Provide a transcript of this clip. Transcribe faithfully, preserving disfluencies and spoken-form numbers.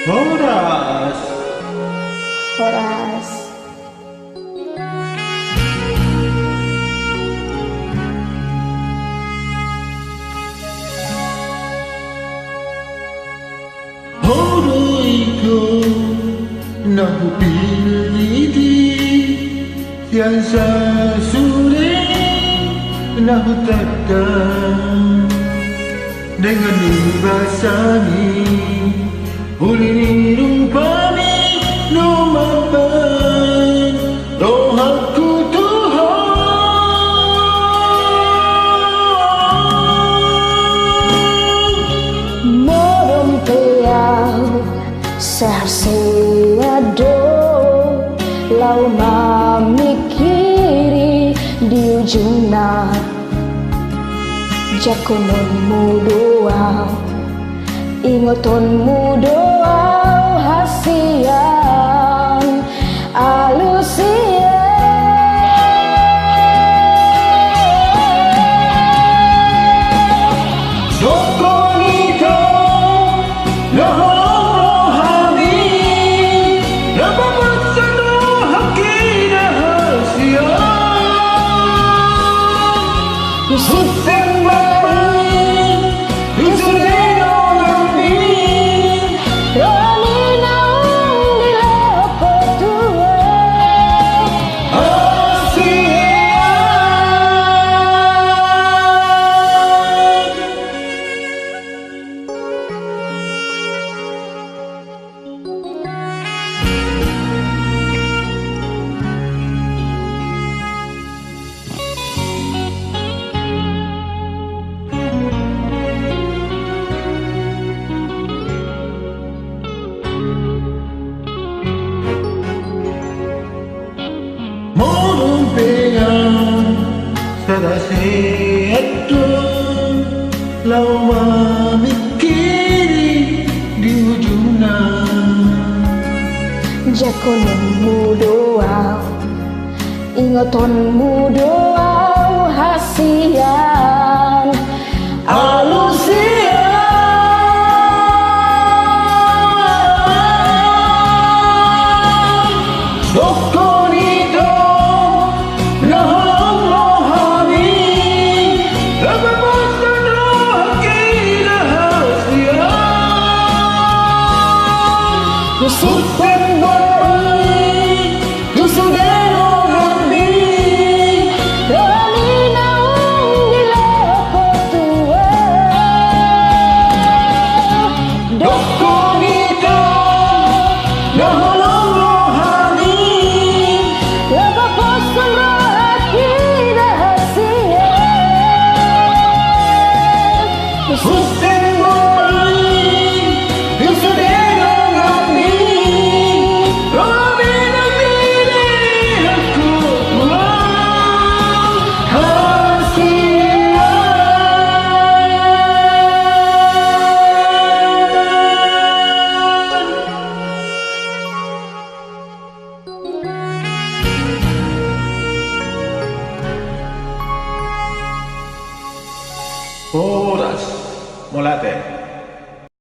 Horas. Horas. Ho do iko na hupillit i, sian sasude na hutanda. Dengan ni basami, uli ni rupami, na mambahen rohangku tu ho. Modom pe au sehat-sehat do, laho mamingkiri di ujungna. Jangkononmu do au, ingotonmu do au hasian, alus i. Dohon ito, na holong rohami, na paboasan rohangki na hasian. Husungkun ma i tu sude donganmi, rohami naung dilehon ho tu hasian. Modom pe au sada sehat do, laho mamingkiri di ujungna. Jangkononmu do au, ingotonmu do au hasian, alus i. Dohon ito, na holong rohami, na paboasan rohangki na hasian. Husungkun ma i tu sude donganmi, rohami naung dilehon ho tu ho. Dohon ito, na holong rohami, na paboasan rohangki na hasian. Husungkun ma i tu sude donganmi, rohami naung dilehon ho tu ho hasian. Horas, mauliate.